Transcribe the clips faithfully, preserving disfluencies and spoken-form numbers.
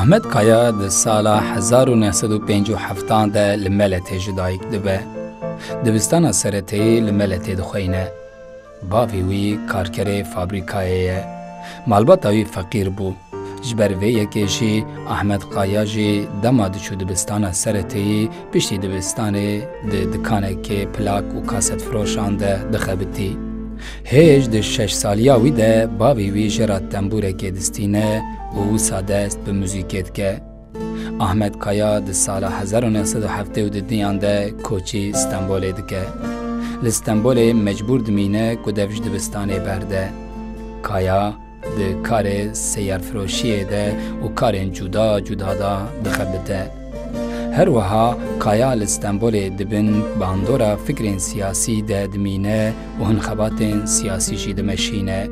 Ahmet Kaya di sala hezar û neh sed û pêncî û heft de li Meletê ji dayik dibe. Dibistana sereteyî li Meletê dixweyne. Bavê wî karkerê fabrîkayê ye. Malbata wî feqîr bû. Ji ber vê yekê jî Ahmet Kaya jî dema diçû dibistana sereteyî, piştî dibistanê di dikanekê plak û kasetfiroşan de dixebitî. Hêj di şeş saliya wî de bavê wî jê re tembûrekê distîne û wisa dest bi muzîkê dike. Ahmet Kaya di sala hezar û neh sed û heftê û duduyan de koçî Stenbolê dike. Li Stenbolê mecbûr dimîne ku dev ji dibistanê berde. Kaya di karê seyarfiroşiyê de û karên cuda cuda de dixebite. Her wiha Kaya li Stenbolê di bin bandora fikrên siyasî de dimîne û hin xebatên siyasî jî dimeşîne.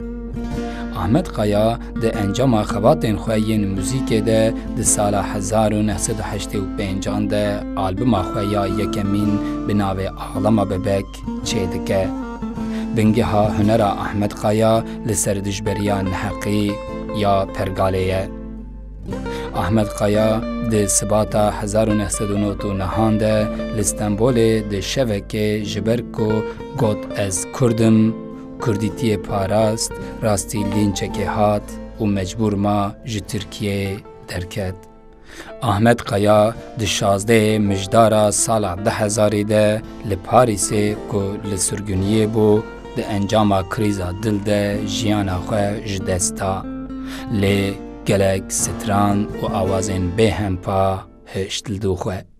Ahmet Kaya di encama xebatên xwe yên muzîkê de di sala hezar û neh sed û heştê û pêncan de albuma xwe ya yekemîn bi navê Ağlama Bebek çêdike. Bingeha hunera Ahmet Kaya li ser dijberiya neheqî ya pergalê ye. Ahmet Kaya di Sibata hezar û neh sed û nod û nehan de li Stenbolê di şevekê ji ber ku got, "Ez Kurd im", Kurdîtiyê parast, rastî lînçekê hat û mecbûr ma ji Tirkiyeyê derket. Ahmet Kaya di şazdehê Mijdara sala du hezarî de li Parîsê ku li surguniyê bû, di encama krîza dil de jiyana xwe ji dest da. Lê gelek stran û awazên bêhempa hişt li dû xwe.